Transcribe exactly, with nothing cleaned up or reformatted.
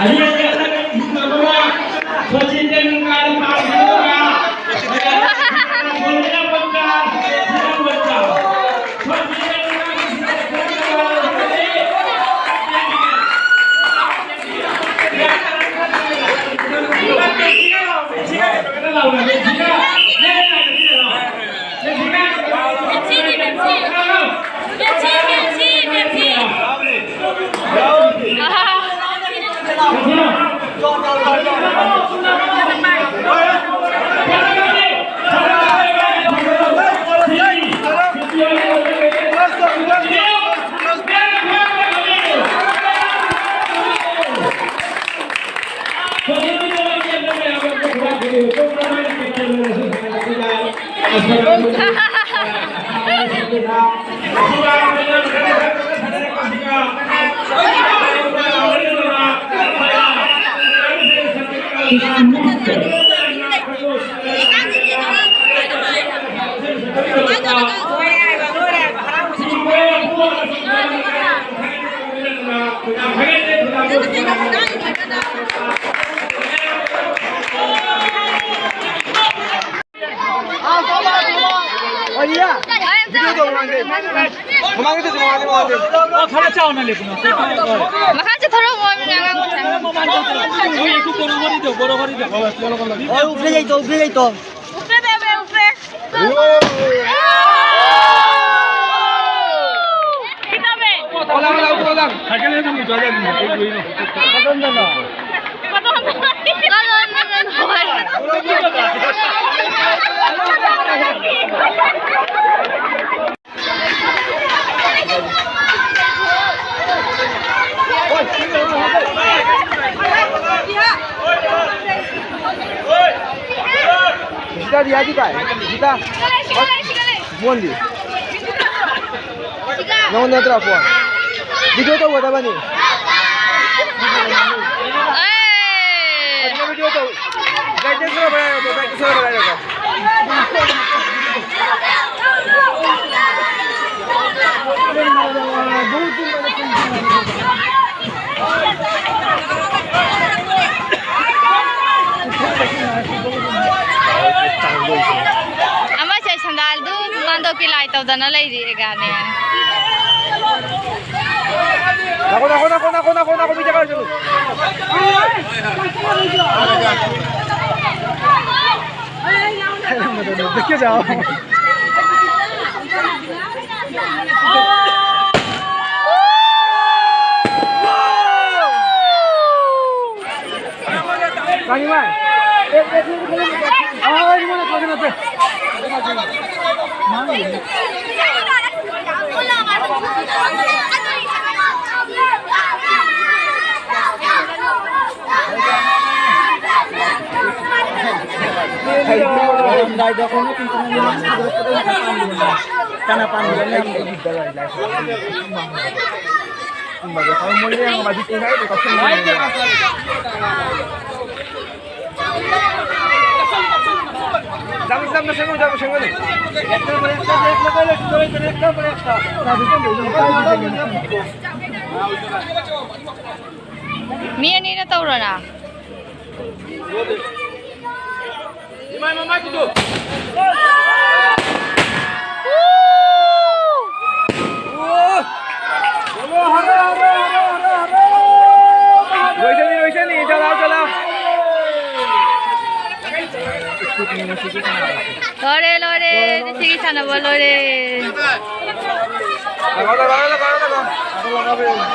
अभी अभी अपना कहीं घूमना होगा। सचिन तेंदुलकर, पाँच सौ का, बोलना पड़ता, जीना पड़ता। सचिन तेंदुलकर, ꯈꯔ ꯆꯥꯎꯅ ꯂꯦꯞꯄꯨ꯫ ꯃꯈꯥ ꯆꯠꯊꯔꯛꯑꯣ, ꯃꯣꯏ ꯃꯌꯥꯝ ꯉꯥꯡꯕꯁꯦ꯫ ꯃꯃꯥꯡ ꯆꯠꯊꯔꯛꯑꯣ꯫ ꯍꯣꯏ, ꯎꯐꯦ ꯂꯩꯇꯣ, ꯎꯐꯦ ꯂꯩꯇꯣ꯫ ꯎꯐꯦ ꯂꯩꯕ, ꯎꯐꯦ꯫ ꯁꯤꯗꯗꯤ ꯌꯥꯗꯤ ꯀꯥꯏ? ꯁꯤꯗ? ꯃꯣꯟꯗꯤ? ꯅꯉꯣꯟꯗ ꯅꯠꯇ꯭ꯔꯥ ꯐꯣꯟ? ꯚꯤꯗꯤꯑꯣ ꯇꯧꯒꯗꯕꯅꯤ꯫ ꯑꯗꯨꯅ ꯚꯤꯗꯤꯑꯣ ꯇꯧ꯫ ꯕ꯭ꯔꯥꯏꯠꯅꯦꯁ ꯈꯔ ꯕꯔꯥꯏ ꯇꯧ, ꯕ꯭ꯔꯥꯏꯠꯅꯦꯁ ꯈꯔ ꯕꯔꯥꯏ ꯇꯧ꯫ ꯂꯥꯏ ꯇꯧꯗꯅ ꯂꯩꯔꯤ ꯑꯦꯒꯥꯅꯦ꯫ ꯅꯈꯣ, ꯅꯈꯣ, ꯅꯈꯣ, ꯅꯈꯣ, ꯅꯈꯣ, ꯅꯈꯣ, ꯃꯤ ꯆꯠꯈ꯭ꯔꯁꯅꯨ꯫ ꯍꯥꯏꯔꯝꯕꯗꯣ ꯅꯣꯛꯇ ꯀꯦ ꯆꯥꯎ꯫ ꯃꯤ ꯑꯅꯤꯅ ꯇꯧꯔꯣꯅ꯫ ꯂꯣꯏꯁꯅꯤ, ꯂꯣꯏꯁꯅꯤ, ꯆꯠꯂꯣ, ꯆꯠꯂꯣ꯫ ꯂꯣꯏꯔꯦ, ꯂꯣꯏꯔꯦ, ꯉꯁꯤꯒꯤ ꯁꯥꯟꯅꯕ ꯂꯣꯏꯔꯦ꯫ ꯂꯥꯛꯑꯣ, ꯂꯥꯛꯑꯣ, ꯂꯥꯛꯑꯣ, ꯂꯥꯛꯑꯣ꯫